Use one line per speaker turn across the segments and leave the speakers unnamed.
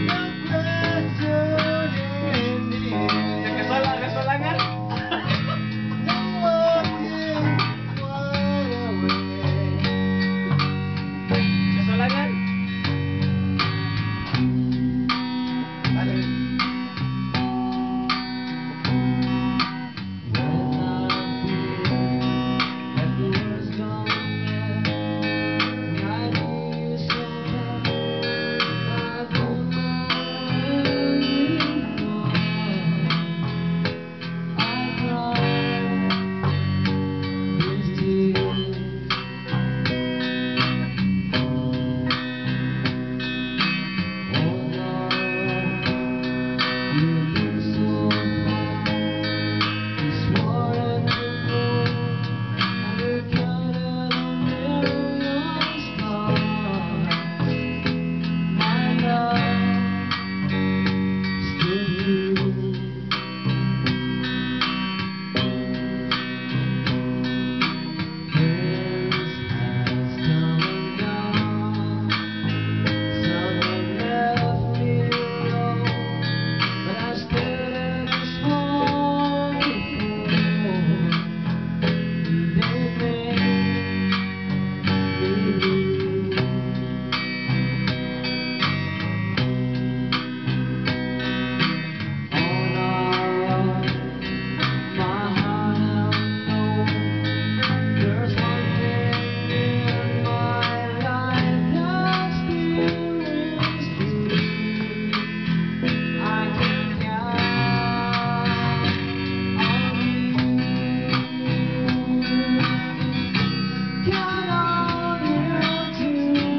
No question in the end.
Kasala, kasalangan.
No walking quite away.
Kasalangan.
When I feel that the world's gone mad, I need you so bad. I don't know where you are. I cry these tears. Oh no, you've been so far. You swore that you'd go, and you counted a million stars. My love, still you. Friends has come and gone. Some have left me alone, but I stared at the smoky floor. They made me blue. Oh no, my heart I know there's one thing in my life that still is true. I can count on you. Count on you to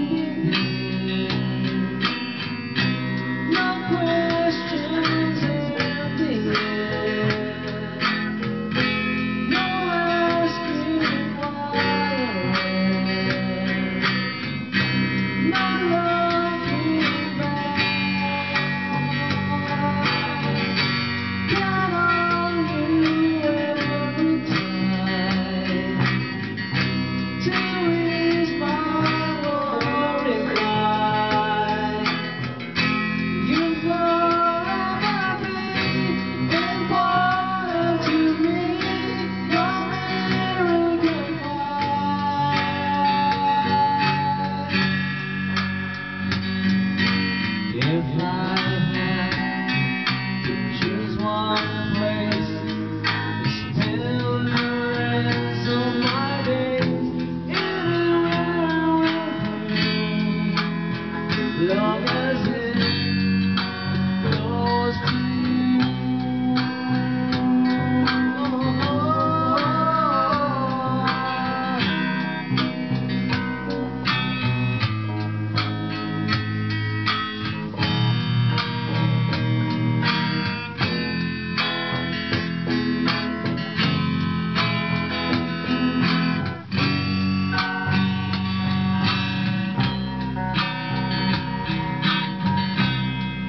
be there. No questions in the air. No asking why or where. No looking back. Count on you every time to ease my worried mind. You'll forever be important to me, my miracle fly. If I had to choose one place to spend the rest of my days, anywhere with you, long as it's close to you.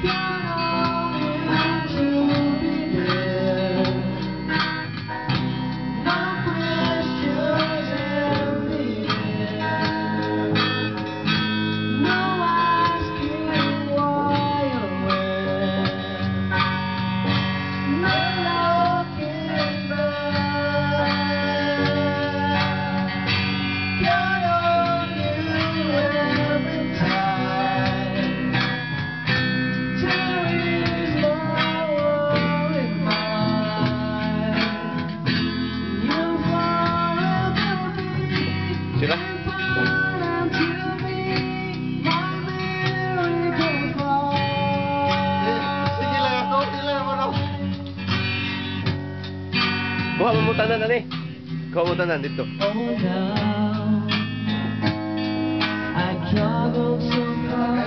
Count on you to be there. No questions in the air. No asking why or where. No looking back. Count on you every time to ease my worried mind. You'll forever be
Sila?
important to me, my miracle fly.
Sige lang, okay lang, ano?
Kuha mo mo tanan ani. Kuha mo tanan dito.
Oh, now I traveled so far.